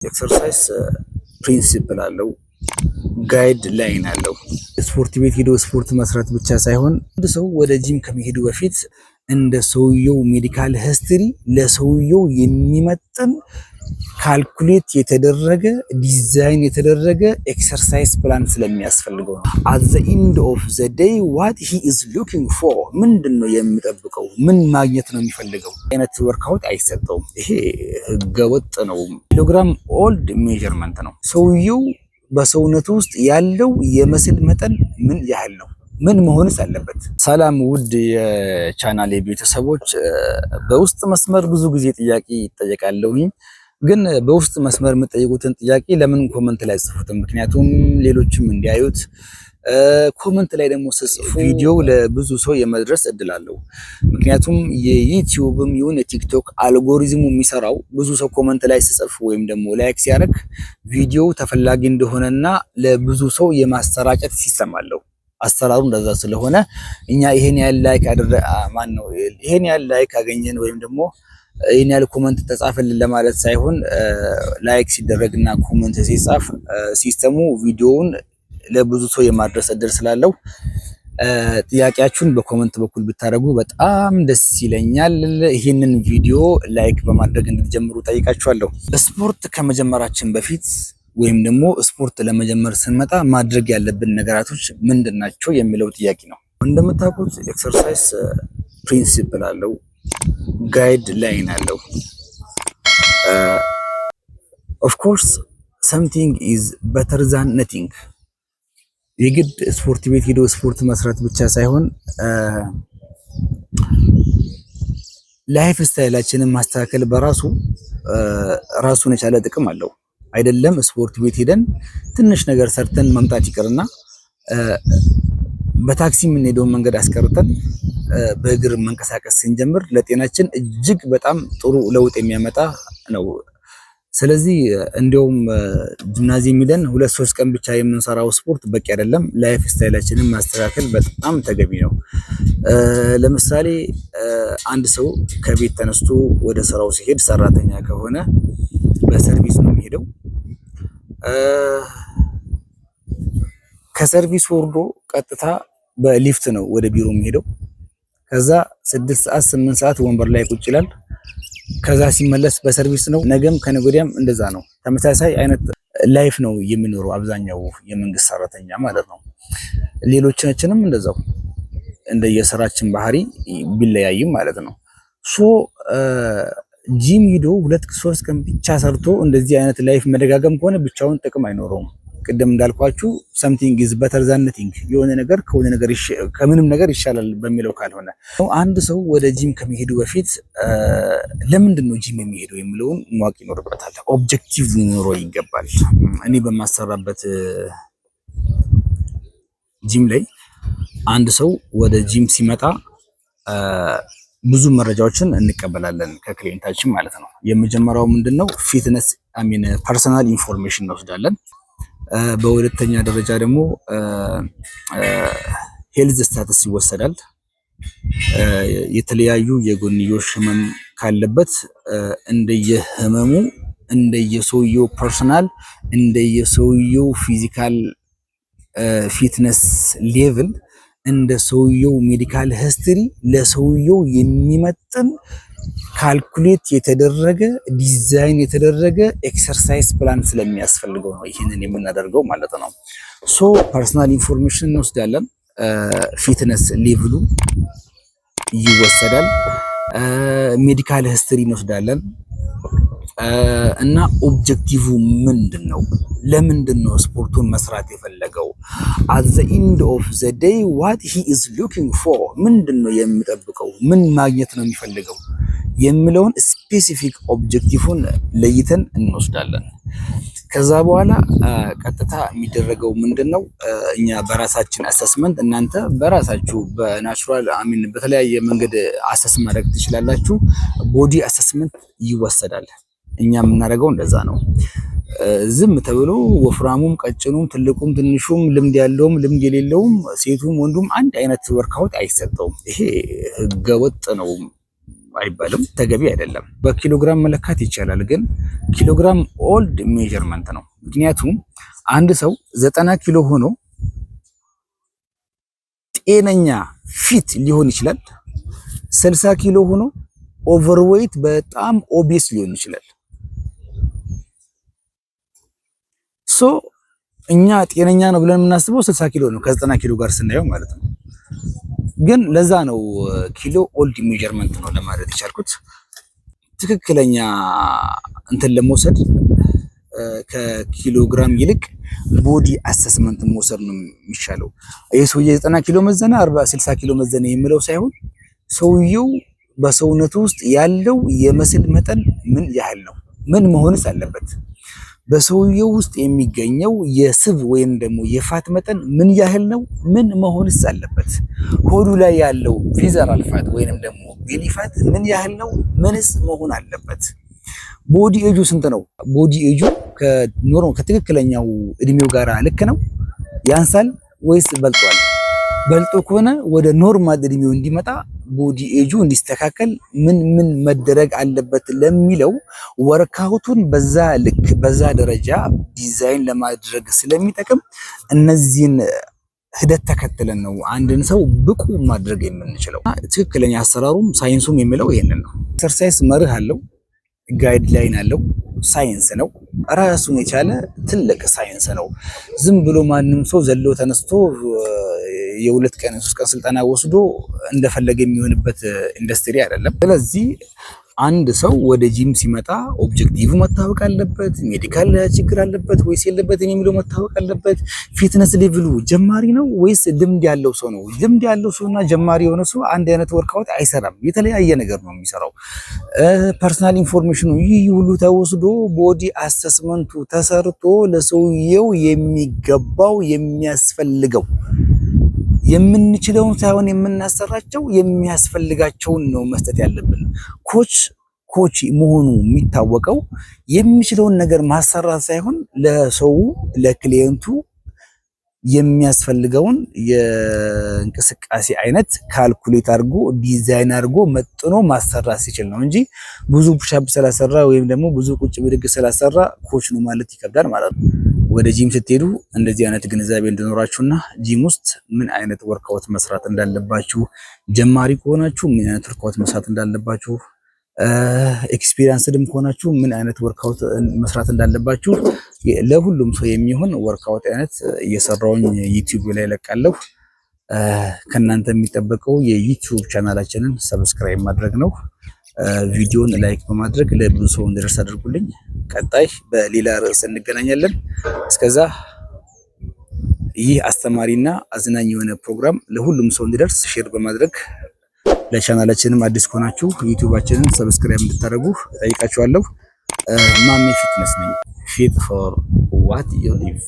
Exercise principle አለው፣ guideline አለው። ስፖርት ቤት ሄዶ ስፖርት መስራት ብቻ ሳይሆን አንድ ሰው ወደ ጂም ከመሄዱ በፊት እንደ ሰውየው medical history ለሰውየው የሚመጥን calculate የተደረገ፣ ዲዛይን የተደረገ exercise plan ስለሚያስፈልገው ነው። At the end of the day, what he is looking for፣ ምንድን ነው የሚጠብቀው? ምን ማግኘት ነው የሚፈልገው? አይነት workout አይሰጠውም። ይሄ ህገወጥ ነው። ኪሎግራም old measurement ነው። ሰውየው በሰውነቱ ውስጥ ያለው የ muscle መጠን ምን ያህል ነው? ምን መሆንስ አለበት? ሰላም ውድ የቻናሌ ቤተሰቦች፣ በውስጥ መስመር ብዙ ጊዜ ጥያቄ ይጠየቃለሁኝ። ግን በውስጥ መስመር የምትጠይቁትን ጥያቄ ለምን comment ላይ አትጽፉትም? ምክንያቱም ሌሎችም እንዲያዩት። Comment ላይ ደግሞ ስትጽፉ ቪዲዮ ለብዙ ሰው የመድረስ እድል አለው። ምክንያቱም የ YouTubeም ይሁን የ TikTok algorithm ኡ የሚሰራው ብዙ ሰው comment ላይ ሲጽፍ ወይም ደግሞ like ሲያደርግ ቪዲዮው ተፈላጊ እንደሆነና ለብዙ ሰው የማሰራጨት system አለው። አሰራሩ እንደዛ ስለሆነ እኛ ይሄን ያህል like አደረ ማን ነው፣ ይሄን ያህል like አገኘን ወይም ደግሞ ይሄን ያህል comment ተጻፈልን ለማለት ሳይሆን like ሲደረግና comment ሲጻፍ system ኡ ቪዲዮውን ለብዙ ሰው የማድረስ እድል ስላለው ጥያቄያችሁን በ comment በኩል ብታደርጉ በጣም ደስ ይለኛል። ይህንን ቪዲዮ like በማድረግ እንድትጀምሩ ጠይቃችኋለሁ። ስፖርት ከመጀመራችን በፊት ወይም ደግሞ ስፖርት ለመጀመር ስንመጣ ማድረግ ያለብን ነገራቶች ምንድን ናቸው የሚለው ጥያቄ ነው። እንደምታውቁት exercise principle አለው፣ guideline አለው። Of course, something is better than nothing። የግድ ስፖርት ቤት ሄዶ ስፖርት መስራት ብቻ ሳይሆን lifestyle ኣችንን ማስተካከል በራሱ ራሱን የቻለ ጥቅም አለው። አይደለም ስፖርት ቤት ሄደን ትንሽ ነገር ሰርተን መምጣት ይቅርና በታክሲ የምንሄደውን መንገድ አስቀርተን በእግር መንቀሳቀስ ስንጀምር ለጤናችን እጅግ በጣም ጥሩ ለውጥ የሚያመጣ ነው። ስለዚህ እንዲያውም ጂምናዚየም ሄደን 2-3 ቀን ብቻ የምንሰራው ስፖርት በቂ አይደለም። Lifestyle ኣችንን ማስተካከል በጣም ተገቢ ነው። ለምሳሌ አንድ ሰው ከቤት ተነስቶ ወደ ስራው ሲሄድ፣ ሰራተኛ ከሆነ በሰርቪስ ነው የሚሄደው። ከሰርቪስ ወርዶ ቀጥታ በሊፍት ነው ወደ ቢሮ የሚሄደው። ከዛ 6 ሰዓት 8 ሰዓት ወንበር ላይ ቁጭ ይላል። ከዛ ሲመለስ በሰርቪስ ነው። ነገም ከነገ ወዲያም እንደዛ ነው። ተመሳሳይ አይነት life ነው የሚኖረው አብዛኛው የመንግስት ሰራተኛ ማለት ነው። ሌሎቻችንም እንደዛው እንደየስራችን ባህሪ ቢለያይም ማለት ነው። So ጂም ሂዶ 2-3 ቀን ብቻ ሰርቶ እንደዚህ አይነት life መደጋገም ከሆነ ብቻውን ጥቅም አይኖረውም። ቅድም እንዳልኳችሁ something is better than nothing፣ የሆነ ነገር ከሆነ ነገር ከምንም ነገር ይሻላል በሚለው ካልሆነ አንድ ሰው ወደ ጂም ከመሄዱ በፊት ለምንድን ነው ጂም የሚሄደው የሚለውን ማወቅ ይኖርበታል። Objective ሊኖረው ይገባል። እኔ በማሰራበት ጂም ላይ አንድ ሰው ወደ ጂም ሲመጣ ብዙ መረጃዎችን እንቀበላለን ከ client ኣችን ማለት ነው። የመጀመሪያው ምንድነው? Fitness, I mean, personal information እንወስዳለን። በሁለተኛ ደረጃ ደግሞ health status ይወሰዳል። የተለያዩ የጎንዮሽ ህመም ካለበት እንደየህመሙ፣ እንደየሰውየው personal፣ እንደየሰውየው physical fitness level፣ እንደ ሰውየው medical history ለሰውየው የሚመጥን calculate የተደረገ፣ ዲዛይን የተደረገ exercise plan ስለሚያስፈልገው ነው ይህንን የምናደርገው ማለት ነው። So personal information እንወስዳለን። Fitness level ኡ ይወሰዳል። Medical history እንወስዳለን። እና objective ምንድን ነው? ለምንድን ነው ስፖርቱን መስራት የፈለገው? At the end of the day, what he is looking for፣ ምንድን ነው የሚጠብቀው? ምን ማግኘት ነው የሚፈልገው የሚለውን specific objective ን ለይተን እንወስዳለን። ከዛ በኋላ ቀጥታ የሚደረገው ምንድን ነው? እኛ በራሳችን assessment፣ እናንተ በራሳችሁ በ natural, I mean, በተለያየ መንገድ assess ማድረግ ትችላላችሁ። Body assessment ይወሰዳል። እኛ የምናደርገው እንደዛ ነው። ዝም ተብሎ ወፍራሙም፣ ቀጭኑም፣ ትልቁም፣ ትንሹም፣ ልምድ ያለውም፣ ልምድ የሌለውም፣ ሴቱም፣ ወንዱም አንድ አይነት workout አይሰጠውም። ይሄ ህገወጥ ነው። አይባልም፣ ተገቢ አይደለም። በኪሎግራም መለካት ይቻላል፣ ግን ኪሎግራም old measurement ነው። ምክንያቱም አንድ ሰው 90 ኪሎ ሆኖ ጤነኛ fit ሊሆን ይችላል። 60 ኪሎ ሆኖ overweight በጣም obese ሊሆን ይችላል። So እኛ ጤነኛ ነው ብለን የምናስበው 60 ኪሎ ነው ከ90 ኪሎ ጋር ስናየው ማለት ነው። ግን ለዛ ነው ኪሎ old measurement ነው ለማለት የቻልኩት። ትክክለኛ እንትን ለመውሰድ ከኪሎግራም ይልቅ body assessment መውሰድ ነው የሚሻለው። ይህ ሰውዬ 90 ኪሎ መዘነ፣ 40 60 ኪሎ መዘነ የሚለው ሳይሆን ሰውየው በሰውነቱ ውስጥ ያለው የ muscle መጠን ምን ያህል ነው? ምን መሆንስ አለበት? በሰውየው ውስጥ የሚገኘው የስብ ወይም ደግሞ የ fat መጠን ምን ያህል ነው? ምን መሆንስ አለበት? ሆዱ ላይ ያለው visceral fat ወይንም ደግሞ belly fat ምን ያህል ነው? ምንስ መሆን አለበት? Body age ኡ ስንት ነው? Body age ኡ ከትክክለኛው እድሜው ጋር ልክ ነው? ያንሳል ወይስ በልጧል? በልጦ ከሆነ ወደ normal እድሜው እንዲመጣ body age ኡ እንዲስተካከል ምን ምን መደረግ አለበት ለሚለው workout ኡን በዛ ልክ በዛ ደረጃ ዲዛይን ለማድረግ ስለሚጠቅም እነዚህን ሂደት ተከትለን ነው አንድን ሰው ብቁ ማድረግ የምንችለው። ትክክለኛ አሰራሩም ሳይንሱም የሚለው ይሄንን ነው። Exercise መርህ አለው፣ guideline አለው፣ ሳይንስ ነው። ራሱን የቻለ ትልቅ ሳይንስ ነው። ዝም ብሎ ማንም ሰው ዘሎ ተነስቶ የ2 ቀን 3 ቀን ስልጠና ወስዶ እንደፈለገ የሚሆንበት ኢንዱስትሪ አይደለም። ስለዚህ አንድ ሰው ወደ ጂም ሲመጣ objective መታወቅ አለበት። Medical ችግር አለበት ወይስ የለበትም የሚለው መታወቅ አለበት። Fitness level ኡ ጀማሪ ነው ወይስ ልምድ ያለው ሰው ነው? ልምድ ያለው ሰውና ጀማሪ የሆነ ሰው አንድ አይነት workout አይሰራም። የተለያየ ነገር ነው የሚሰራው። Personal information ኑ ይህ ሁሉ ተወስዶ body assessment ኡ ተሰርቶ ለሰውየው የሚገባው የሚያስፈልገው፣ የምንችለውን ሳይሆን የምናሰራቸው የሚያስፈልጋቸውን ነው መስጠት ያለብን። Coach coach መሆኑ የሚታወቀው የሚችለውን ነገር ማሰራት ሳይሆን ለሰው ለ client ኡ የሚያስፈልገውን የእንቅስቃሴ አይነት calculate አድርጎ ዲዛይን አድርጎ መጥኖ ማሰራት ሲችል ነው እንጂ ብዙ push-up ስላሰራ ወይም ደግሞ ብዙ ቁጭ ብድግ ስላሰራ coach ነው ማለት ይከብዳል ማለት ነው። ወደ ጂም ስትሄዱ እንደዚህ አይነት ግንዛቤ እንዲኖራችሁና ጂም ውስጥ ምን አይነት workout መስራት እንዳለባችሁ፣ ጀማሪ ከሆናችሁ ምን አይነት workout መስራት እንዳለባችሁ፣ experienced ም ከሆናችሁ ምን አይነት workout መስራት እንዳለባችሁ ለሁሉም ሰው የሚሆን workout አይነት እየሰራውኝ YouTube ላይ ለቃለሁ። ከእናንተ የሚጠበቀው የ YouTube ቻናላችንን subscribe ማድረግ ነው። ቪዲዮን like በማድረግ ለብዙ ሰው እንዲደርስ አድርጉልኝ። ቀጣይ በሌላ ርዕስ እንገናኛለን። እስከዛ ይህ አስተማሪና አዝናኝ የሆነ ፕሮግራም ለሁሉም ሰው እንዲደርስ share በማድረግ ለቻናላችንም አዲስ ከሆናችሁ YouTube ኣችንን subscribe እንድታደርጉ እጠይቃችኋለሁ። ማሜ Fitness ነኝ። Fit for what you live.